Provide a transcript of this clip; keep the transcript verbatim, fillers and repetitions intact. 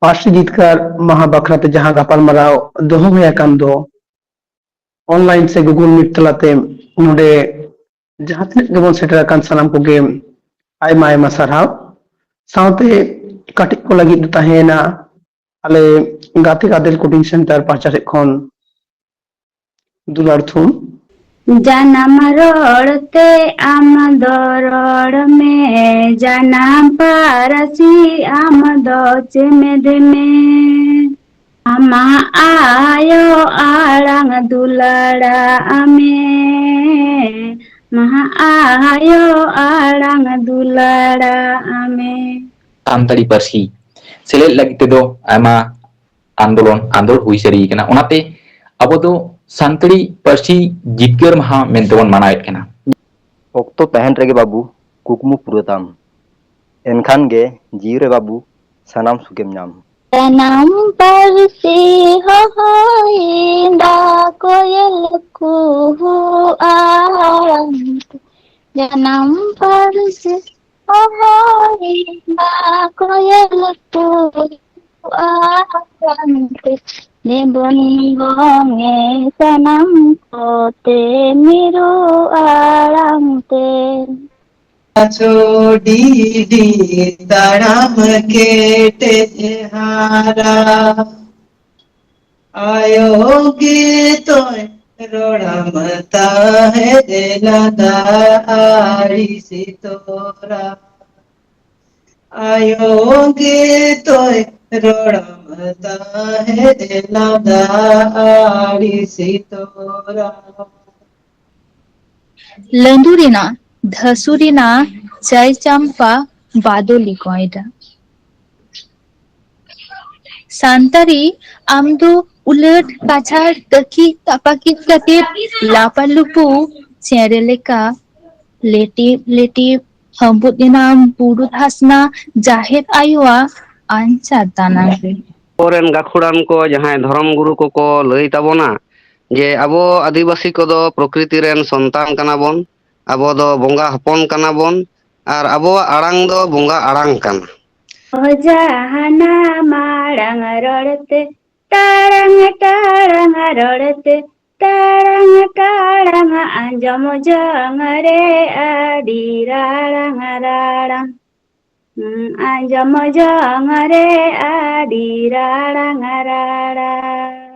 ᱯᱟᱹᱨᱥᱤ ᱡᱤᱛᱠᱟᱹᱨ ᱢᱟᱦᱟ ᱵᱟᱠᱷᱨᱟᱛᱮ ᱡᱟᱦᱟᱸ ᱜᱟᱯᱟᱞᱢᱟᱨᱟᱣ ᱫᱚᱦᱚ ᱦᱩᱭ ᱟᱠᱟᱱ ᱫᱚ online ᱥᱮ Google Meet ᱛᱟᱞᱟᱛᱮ, ᱱᱚᱰᱮ ᱡᱟᱦᱟᱸ ᱛᱤᱱᱟᱹᱜ ᱜᱮᱵᱚᱱ ᱥᱮᱴᱮᱨ ᱟᱠᱟᱱ ᱥᱟᱱᱟᱢ ᱠᱚᱜᱮ ᱟᱭᱢᱟ ᱟᱭᱢᱟ ᱥᱟᱨᱦᱟᱣ᱾ ᱥᱟᱶᱛᱮ ᱠᱟᱹᱴᱤᱡ ᱠᱚ ᱞᱟᱹᱜᱤᱫ ᱫᱚ ᱛᱟᱦᱮᱸᱭᱮᱱᱟ ᱟᱞᱮ ᱜᱟᱛᱮ ᱜᱟᱫᱮᱞ coaching center ᱯᱟᱦᱴᱟ ᱥᱮᱫ ᱠᱷᱚᱱ ᱫᱩᱞᱟᱹᱲ ᱛᱷᱩᱢ᱾ ᱡᱟᱱᱟᱢ ᱨᱚᱲ ᱛᱮ ᱟᱢ ᱫᱚ ᱨᱚᱲ ᱢᱮ, ᱡᱟᱱᱟᱢ ᱯᱟᱹᱨᱥᱤ ᱟᱢ ᱫᱚ ᱪᱮᱢᱮᱫ ᱢᱮ᱾ ᱟᱢᱟᱜ ᱟᱭᱳ ᱟᱲᱟᱝ ᱫᱩᱞᱟᱹᱲᱟᱜ ᱢᱮ, ᱟᱢᱟᱜ ᱟᱭᱳ ᱟᱲᱟᱝ ᱫᱩᱞᱟᱹᱲᱟᱜ ᱢᱮ᱾ ᱥᱟᱱᱛᱟᱲᱤ ᱯᱟᱹᱨᱥᱤ ᱥᱮᱞᱮᱫ ᱞᱟᱹᱜᱤᱫ ᱛᱮᱫᱚ ᱟᱭᱢᱟ ᱟᱱᱫᱳᱞᱚᱱ ᱟᱸᱫᱳᱲ ᱦᱩᱭ ᱥᱟᱹᱨᱤ ᱠᱟᱱᱟ᱾ ᱚᱱᱟᱛᱮ ᱟᱵᱚ ᱫᱚ ᱥᱟᱱᱛᱟᱲᱤ ᱯᱟᱹᱨᱥᱤ ᱡᱤᱛᱠᱟᱹᱨ ᱢᱟᱦᱟ ᱢᱮᱱᱛᱮ ᱵᱚᱱ ᱢᱟᱱᱟᱣᱮᱫ ᱠᱟᱱᱟ᱾ ᱚᱠᱛᱚ ᱛᱟᱦᱮᱱ ᱨᱮᱜᱮ ᱵᱟᱹᱵᱩ ᱠᱩᱠᱢᱩ ᱯᱩᱨᱟᱹᱣ ᱛᱟᱢ, ᱮᱱᱠᱷᱟᱱ ᱜᱮ ᱡᱤᱣᱤ ᱨᱮ ᱵᱟᱹᱵᱩ ᱥᱟᱱᱟᱢ ᱥᱩᱠᱮᱢ ᱧᱟᱢ᱾ ᱡᱟᱱᱟᱢ ᱯᱟᱹᱨᱥᱤ ᱦᱚᱦᱚᱭᱮᱱ ᱫᱟ ᱠᱚᱭᱮᱞ ᱠᱩᱦᱩ ᱟᱲᱟᱝ ᱛᱮ᱾ ᱡᱟᱱᱟᱢ ᱯᱟᱹᱨᱥᱤ ᱦᱚᱦᱚᱭᱮᱱ ᱫᱟ ᱠᱚᱭᱮᱞ ᱠᱩᱦᱩ ᱟᱲᱟᱝ ᱛᱮ᱾ ᱫᱮᱵᱚᱱ ᱜᱚᱝᱮ ᱥᱟᱱᱟᱢ ᱠᱚᱛᱮ ᱢᱤᱨᱩ ᱟᱲᱟᱝ ᱛᱮ᱾ ᱪᱷᱚᱰᱤ ᱰᱤ ᱛᱟᱲᱟᱢ ᱠᱮᱴᱮᱡ ᱦᱟᱨᱟ᱾ ᱟᱭᱳ ᱜᱮ ᱛᱚᱭ ᱨᱚᱲᱟᱢ ᱛᱟᱦᱮᱸᱫ ᱞᱟᱸᱫᱟ ᱟᱹᱲᱤᱥ ᱛᱚᱨᱟ᱾ ᱟᱭᱳ ᱜᱮ ᱛᱚᱭ ᱨᱚᱲᱟᱢ ᱛᱟᱦᱮᱸᱫ ᱞᱟᱸᱫᱟ ᱟᱹᱲᱤᱥ ᱛᱚᱨᱟ᱾ ᱞᱟᱹᱰᱩ ᱨᱮᱱᱟᱜ ᱫᱷᱟᱹᱥᱩ ᱨᱮᱱᱟᱜ ᱪᱟᱹᱭ ᱪᱟᱢᱯᱟ ᱵᱟᱫᱚᱞᱤ ᱠᱚᱭᱰᱟ᱾ ᱥᱟᱱᱛᱟᱲᱤ ᱟᱢ ᱫᱚ ᱩᱞᱟᱹᱴ ᱠᱟᱪᱷᱟᱲ ᱛᱟᱹᱠᱤᱡ ᱛᱟᱯᱟᱠᱤᱡ ᱠᱟᱛᱮ ᱞᱟᱯᱟᱞᱩᱯᱩ ᱪᱮᱬᱮ ᱞᱮᱠᱟ ᱞᱮᱴᱤᱵ ᱞᱮᱴᱤᱵ ᱦᱟᱹᱵᱩᱫ ᱮᱱᱟᱢ ᱵᱩᱨᱩ ᱫᱷᱟᱥᱱᱟ ᱡᱟᱦᱮᱨ ᱟᱭᱳᱣᱟᱜ ᱟᱧᱪᱟᱨ ᱫᱟᱱᱟᱝ ᱨᱮ᱾ ᱟᱵᱚᱨᱮᱱ ᱜᱟᱹᱠᱷᱩᱲᱟᱱ ᱠᱚ ᱡᱟᱦᱟᱸᱭ ᱫᱷᱚᱨᱚᱢ ᱜᱩᱨᱩ ᱠᱚᱠᱚ ᱞᱟᱹᱭ ᱛᱟᱵᱚᱱᱟ ᱡᱮ ᱟᱵᱚ ᱟᱹᱫᱤᱵᱟᱹᱥᱤ ᱠᱚᱫᱚ ᱯᱨᱚᱠᱨᱤᱛᱤ ᱨᱮᱱ ᱥᱚᱱᱛᱟᱱ ᱠᱟᱱᱟ ᱵᱚᱱ, ᱟᱵᱚ ᱫᱚ ᱵᱚᱸᱜᱟ ᱦᱚᱯᱚᱱ ᱠᱟᱱᱟ ᱵᱚᱱ, ᱟᱨ ᱟᱵᱚᱣᱟᱜ ᱟᱲᱟᱝ ᱫᱚ ᱵᱚᱸᱜᱟ ᱟᱲᱟᱝ ᱠᱟᱱᱟ᱾ ᱡᱟᱦᱟᱱᱟ ᱢᱟᱲᱟᱝ ᱨᱚᱲ ᱛᱮ, ᱴᱟᱲᱟᱝ ᱴᱟᱲᱟᱝ ᱨᱚᱲ ᱛᱮ, ᱴᱟᱲᱟᱝ ᱴᱟᱲᱟᱝ ᱟᱸᱡᱚᱢ ᱡᱚᱝ ᱨᱮ ᱟᱹᱰᱤ ᱨᱟᱲᱟᱝ ᱨᱟᱲᱟᱝ᱾ ᱦᱩᱸ, ᱟᱸᱡᱚᱢ ᱡᱚᱝ ᱨᱮ ᱟᱹᱰᱤ ᱨᱟᱲᱟᱝ ᱨᱟᱲᱟᱝ᱾